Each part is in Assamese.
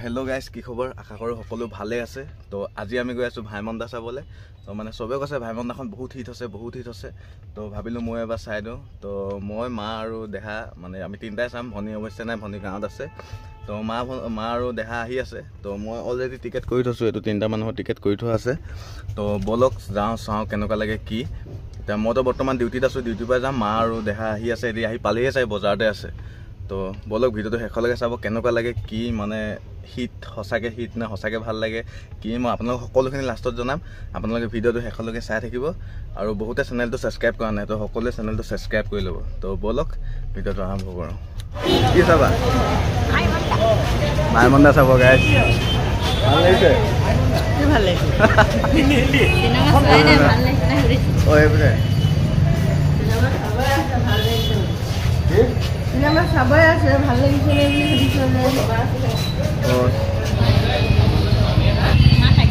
হেল্ল' গাইজ, কি খবৰ? আশা কৰোঁ সকলো ভালে আছে। তো আজি আমি গৈ আছোঁ ভাইমন্দা চাবলৈ। তো মানে চবে কৈছে ভাইমন্দাখন বহুত হিট হৈছে, বহুত হিট হৈছে। তো ভাবিলোঁ মই এবাৰ চাই দিওঁ। তো মই, মা আৰু দেহা, মানে আমি তিনিটাই চাম। ভনী অৱশ্যে নাই, ভনী গাঁৱত আছে। তো মা আৰু দেহা আহি আছে। তো মই অলৰেডি টিকেট কৰি থৈছোঁ, এইটো তিনিটা মানুহৰ টিকেট কৰি থোৱা আছে। তো ব'লক যাওঁ, চাওঁ কেনেকুৱা লাগে কি। এতিয়া মইতো বৰ্তমান ডিউটিত আছোঁ, ডিউটিৰ পৰা যাম। মা আৰু দেহা আহি আছে, এতিয়া আহি পালেহি চাই বজাৰতে আছে। তো ব'লক ভিডিঅ'টো শেষলৈকে চাব কেনেকুৱা লাগে কি, মানে হিট সঁচাকৈ হিট নে সঁচাকৈ ভাল লাগে কি, মই আপোনালোক সকলোখিনি লাষ্টত জনাম। আপোনালোকে ভিডিঅ'টো শেষলৈকে চাই থাকিব। আৰু বহুতে চেনেলটো ছাবস্ক্ৰাইব কৰা নাই, তো সকলোৱে চেনেলটো ছাবস্ক্ৰাইব কৰি ল'ব। তো ব'লক ভিডিঅ'টো আৰম্ভ কৰোঁ। কি চাবা? ভাইমন্দা চাব গাইজ। ভাল লাগিছে? ভাল লাগিছে। অঁ, এইপিনে চিনেমা চাবই আছে, ভাল লাগিছে নে বুলি সুধিছে।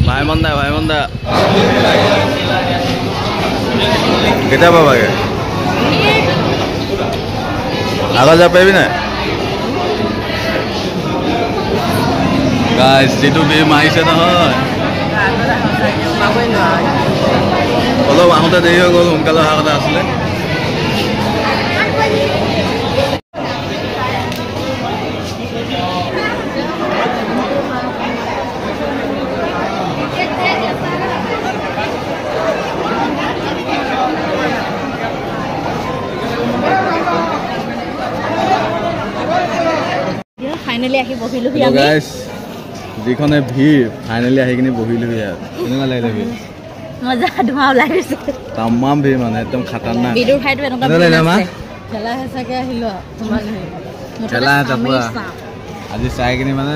ভাইমন্দা, ভাইমন্দা কেতিয়া পাবাগে? আগত যাব পাৰিবি নাই? গাইজ, যিটো ভিৰ মাৰিছে নহয়, অলপ আহোঁতে দেৰি হৈ গ'ল, সোনকালে অহা কথা আছিলে। ফাইনেলি আহি বহিলোহি আমি। গাইজ, যিখনে ভিৰ, ফাইনেলি আহি কিনি বহিলোহি। আৰু কেনেকুৱা লাগিলে ভিৰ? মজা, ধোঁৱা ওলাই গৈছে। তামাম ভিৰ, মানে একদম খাতাৰনাক। বিদুৰ ভাইটো এনেকুৱা কেনেকুৱা লাগিলে মা? ঠেলা হেঁচাকে আহিলো তোমালোকে। ঠেলা হেঁচা পুৰা। আজি চাই কিনি মানে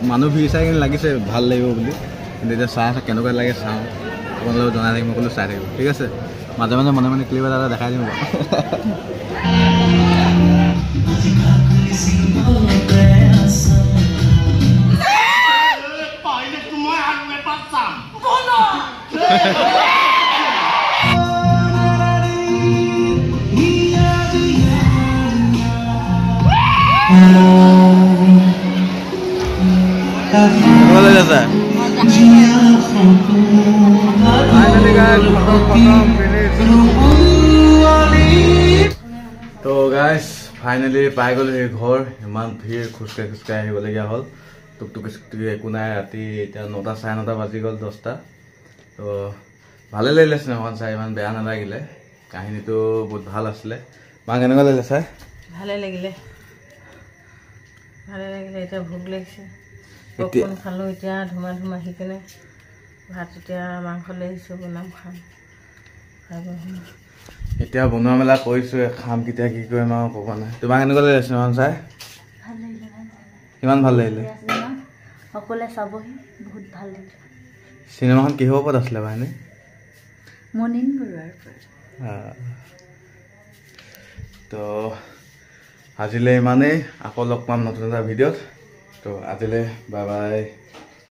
মানুহ ভিৰ চাই কিনি লাগিছে ভাল লাগিব বুলি, কিন্তু এতিয়া চাই কেনেকুৱা লাগে চাওঁ, আপোনালোকক জনাই থাকিম। সকলো চাই থাকিব, ঠিক আছে? মাজে মাজে মনে মনে ক্লিপ এটা দেখাই দিম বাৰু। কেনেকুৱা লাগিছে? তো গাইজ, ফাইনেলি পাই গ'লো সেই ঘৰ। ইমান ভিৰ, খোজকাঢ়ি খোজকাঢ়ি আহিবলগীয়া হ'ল। টুকটুকি চুকটুকি একো নাই। ৰাতি এতিয়া 9টা 9:30 বাজি গ'ল, 10টা। তো ভালে লাগিলে চিনেমাখন চাই, ইমান বেয়া নালাগিলে। কাহিনীটো বহুত ভাল আছিলে। মা, কেনেকুৱা লাগিলে চাই? ভালে লাগিলে, ভালে লাগিলে। এতিয়া ভোক লাগিছে, পপকৰ্ণ খালোঁ। এতিয়া ধুমা ধুম আহি কেনে ভাত, এতিয়া মাংস লৈ আহিছোঁ, বনাম, খাম। এতিয়া বনোৱা মেলা কৰিছোঁ, খাম কেতিয়া কি কৰিম আৰু ক'ব নাই। তোমাক কেনেকুৱা লাগিলে চিনেমাখন চাই? কিমান ভাল লাগিলে? সকলোৱে চাবহি, বহুত ভাল লাগিলে। চিনেমাখন কিহৰ ওপৰত আছিলে ভাইনে? মনিন বৰুৱাৰ ওপৰত। তো আজিলৈ ইমানেই, আকৌ লগ পাম নতুন এটা ভিডিঅ'ত। তো আজিলৈ বাই বাই।